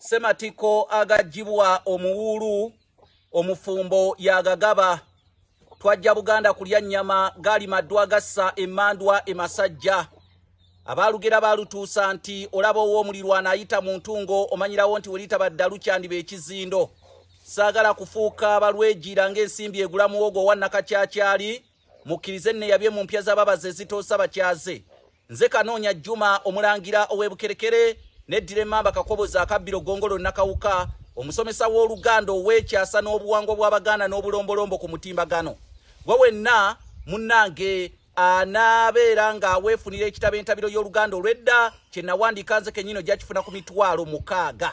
Ssematiko agaggyibwa omuwuulu omufumbo yagagaba. Twajja Buganda kulya nnyama, gaali maddu agassa emmandwa emasajja. Abaalugera baalutuusa nti olaba ow'omulirwano ayita mu ntungo omanyirawo nti welitaba ddalu kyandiba ekizindo. Saagala kufuuka balwejiira ng'ensimbi egula muwogo owa nnakakyakyali, mukkirize nneyabye mu mpya z'ababazi ezitoosa bakyaze. Nze Kanoonya Juma omulangira ow'ebukerekere neddira emmamba Kakoboza akabbiro Gongolo Nakawuka, omusomesa w'Oluganda ow'ekyasa n'obuwangwa bw'Abaganda n'obulombolombo ku mutimbagano. Gwe wenna munnange anaabeera ng'aweefunira ekitabo Entabiro y'Oluganda olw'edda kye nawandiika nze kennyini ojja kifuna ku 60,000.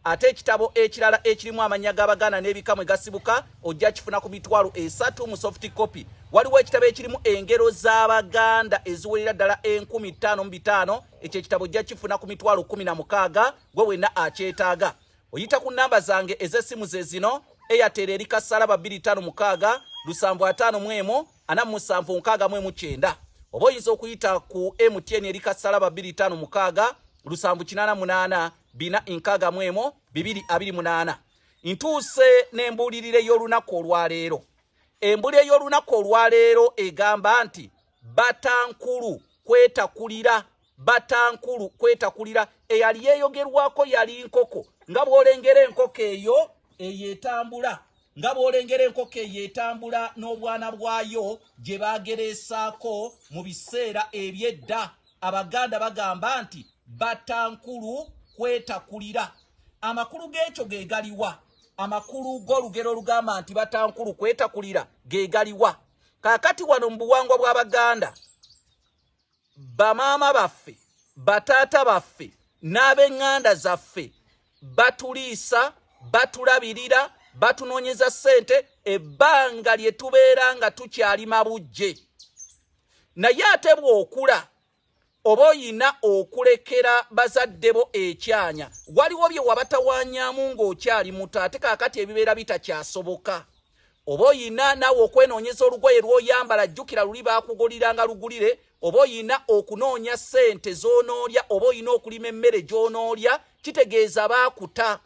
Ate ekitabo ekirala ekirimu amannya g'Abaganda n'ebika mwe gasibuka ojja kifuna ku 30,000 mu soft copy. Waliwo ekitabo ekirimu engero z'Abaganda eziwerera ddala 5,500, ekyo ekitabo ojja kifuna ku 16,000 gwe wenna akyetaaga. Oyita ku namba zange ez'essimu ze zino: Airtel eri kasalaba 256 751 4769, oba oyinza okuyita ku MTN eri kasalaba 256 788 461 228. Ntuuse n'embuulirire y'olunaku olwaleero. Embuli ey'olunaku olwaleero egamba nti batankulu kwetakulira, batankulu kwetakulira. Eyali yeeyogerwako yali nkoko, nga bw'olengera enkoko eyo eyo etambula, nga bw'olengera enkoko eyo etambula n'obwana bwayo gye baagereesaako mu biseera eby'edda. Abaganda bagamba nti batankulu kwetakulira. Amakulu g'ekyo ge galiwa? Amakulu g'olugero olugamba nti batankulu kwetakulira ge galiwa? Kaakati wano mu buwangwa bw'Abaganda, bamaama baffe, bataata baffe n'ab'eŋŋanda zaffe batuliisa, batulabirira, batunoonyeza ssente ebbanga lye tubeera nga tukyali mabujje. Naye ate bw'okula oba oyina okulekera bazadde bo ekyanya. Waliwo bye wabatawaanyaamu ng'okyali muto, ate kaakati ebibeera bitakyasoboka. Oba oyina naawe okwenoonyeza olugoye lw'oyambala, jjukira luli baakuguliranga lugulire. Oba oyina okunoonya ssente z'onoolya, oba oyina okulima emmere gy'onoolya, kitegeeza baakuta.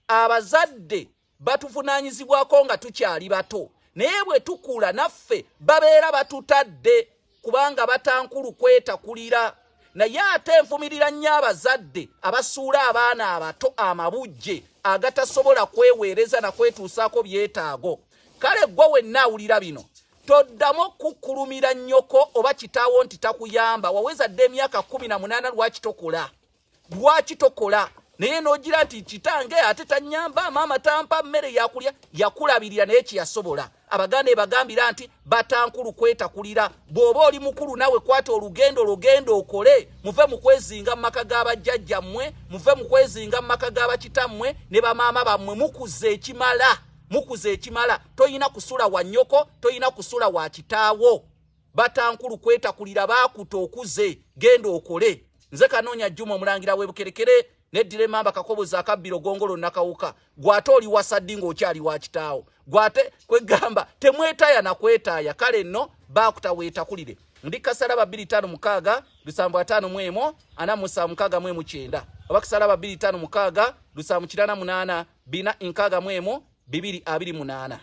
Abazadde batuvunaanyizibwako nga tukyali bato, naye bwe tukula naffe babeera batutadde, kubanga batankulu kwetakulira. Naye ate nvumirira nnyo abazadde abasuula abaana abato amabujje agatasobola kweweereza na kwetuusaako byetaago. Kale ggwe wenna awulira bino, toddamu okukkulumira nnyoko oba kitaawo nti takuyamba. Waweza dda emyaka 18, lwaki tokola? Lwaki tokola? Naye n'ogira nti kitange ate tannyamba, maama tampa mmere yakulya. Yakulabirira naye kyeyasobola. Abaganda ebagambira nti batankulu kwetakulira. Bw'oba oli mukulu nawe kwata olugendo lugendo okole. Muve mu kwezinga mu maka g'abajjajjammwe, muve mu kwezinga mu maka g'abakitammwe ne bamaama bammwe. Mukuze ekimala, mukuze ekimala. Toyina kusula wa nnyoko, toyina kusula wa kitaawo. Batankulu kwetakulira, baakuta okuze, genda okole. Nze Kanoonya Juma omulangira w'ebukerekere neddira emmamba Kakoboza akabbiro Gongolo Nakawuka. Gwate oli wasaddi ng'okyali wa kitaawo, gwate kwegamba temwetaaya na kwetaaya. Kale nno baakuta, weetakulire. Ndi kasalaba 256 751 4769, oba kasalaba 256 788 461 228.